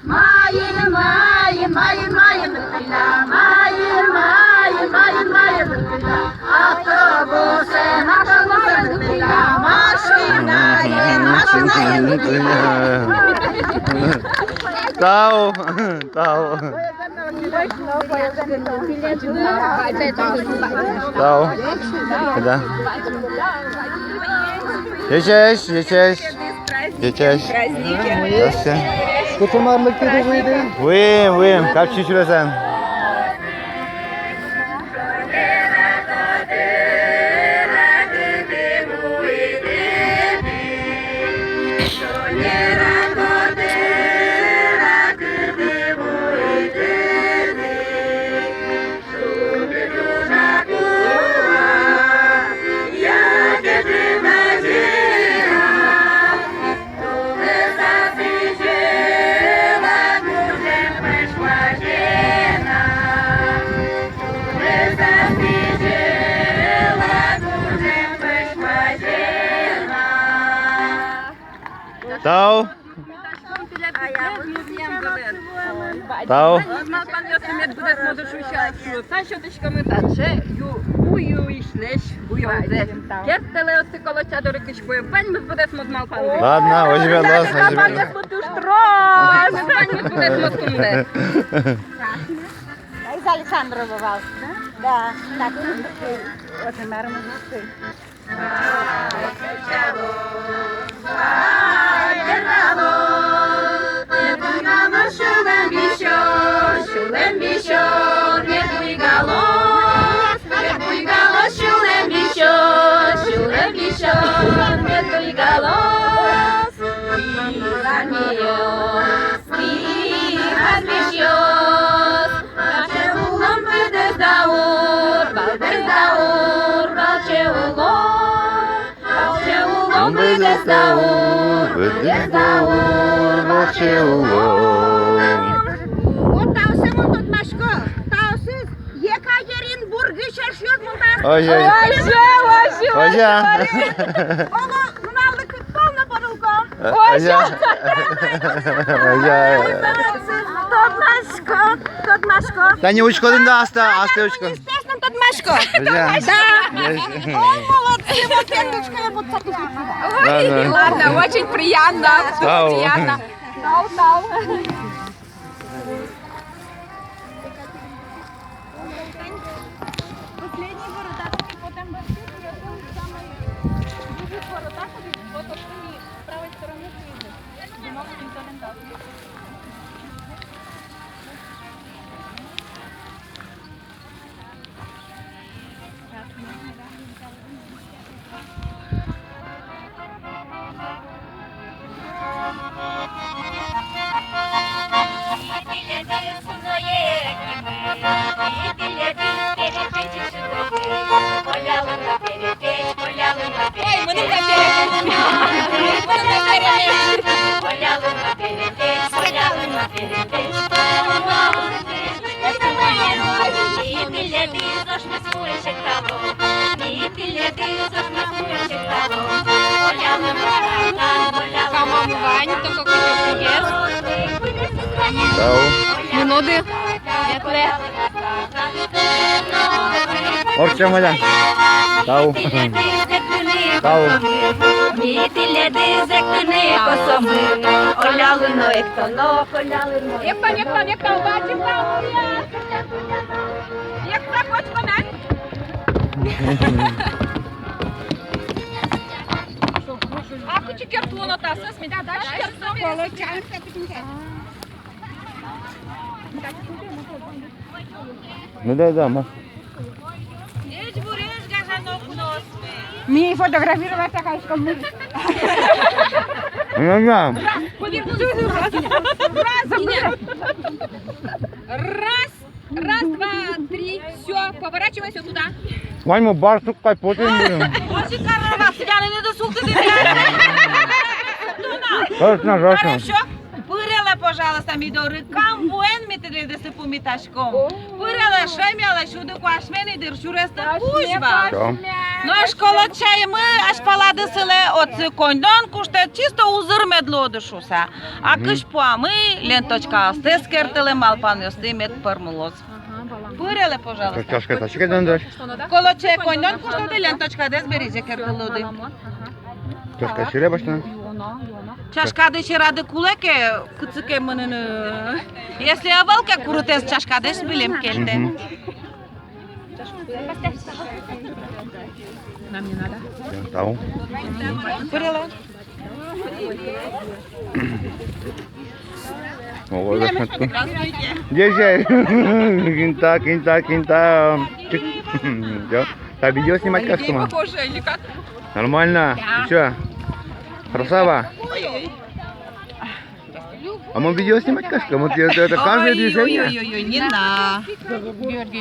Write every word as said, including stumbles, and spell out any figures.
Маин, маин, маин, маин, маин, маин, маин, маин, автобусэн, автобусэн, машинаен, машинаен. Тау, тау. Тау. Да. Ӟечесь, ӟечесь. Ӟечесь. Здравствуйте. Кутымарлы кыды вуиды? Вуим, вуим, капчи сюресен. Тау. Тау. Малпанъёсмес быдэсмоды шуыса, шуыса сётӥськомы таӵе ю, у юисьлэсь буёлзэ. Керттэлэ отсы, Колоча доры кызьпуэ, ваньмыз быдэсмод малпанды. Ладно, озьы ик луоз, озьы ик луоз. Малпанъёсмы туж трос, ваньмыз быдэсмод кунде. Раиса Александровна вал. Да, так. Очень нормально. Валче улон, быдэс даур, быдэс даур, валче улон. Валче улон, быдэс даур, быдэс даур, валче улон. Вот таосыз мон тодмасько, таосыз Екатеринбургысь эшъёс мон таосыз. Озьы, озьы. Озьы, озьы, озьы. Оло, нуналлы кык пол но пӧрылко. Озьы. Озьы. Тодмасько, тодмасько. Тани учкод инде, астэ, астэ учкод. Естественно, тодмасько. Озьы. Да. Озьы. О, молодцы, вот это, вот это. Да, да. Ладно, очень приятно. Тау. Приятно. Тау, тау. Последний ворота, потом большой, потом самый, вот ворота, вот с правой стороны. Тау. Мыноды. Ветлэ. Ортчем, Оля. Тау. Тау. Ми тӥледыз эктыны косомы. Олялы но эктоно, олялы но эктоно. Эктон, эктон, эктон, бадӟым тау. Экта, котьку на. А кучи керт луоно та, соос меда дальше керт луоно. Ну да, да, ма. Ми фотографироваться кайськом. Ну да. Раз, раз, два, три, всё, поворачивайся туда. Ваньмы барсук кадь потӥм, блин. Озьы каро, сыӵе ини, султӥды. Точно, точно. Хорошо. Пырелэ, пожалуйста. Пожалуйста, ми доры кам вуэн, ми тӥледыз пумитаськом. Пырелэ, шӧмелэ, сюды куашмен, и дыр сюрестэ кузь вал. Нош колодчаймы азьпалады сылэ, отчы коньдон куштэ, чисто узыр мед луоды шуыса. А кызьпумы ленточкаостэс кертылэ, малпанъёсты мед пӧрмылоз. Пырелэ, пожалуйста. Чашка таӵе ке, дондэс. Колодчае коньдон куштоды, ленточкадэс беризе кертылоды. Чашка сьӧре басьтоно. Чашкады сьӧрады кулэ ке, кытчы ке мыныны. Если ӧвӧл ке, курытэз чашкадэс милем кельтэ. Мгм. Тау. Пырелэ. Ого, зашматку. Здравствуйте. Здесь же. Кинта, кинта, кинта. Чик. Чё? Та видео снимать кашка ма? Похоже, или как? Нормально. Да. Ты чё? Красава. Ой-ой. А мы видео снимать кашка ма? Вот это, это каждое движение. Ой-ой-ой, не на. Георгий,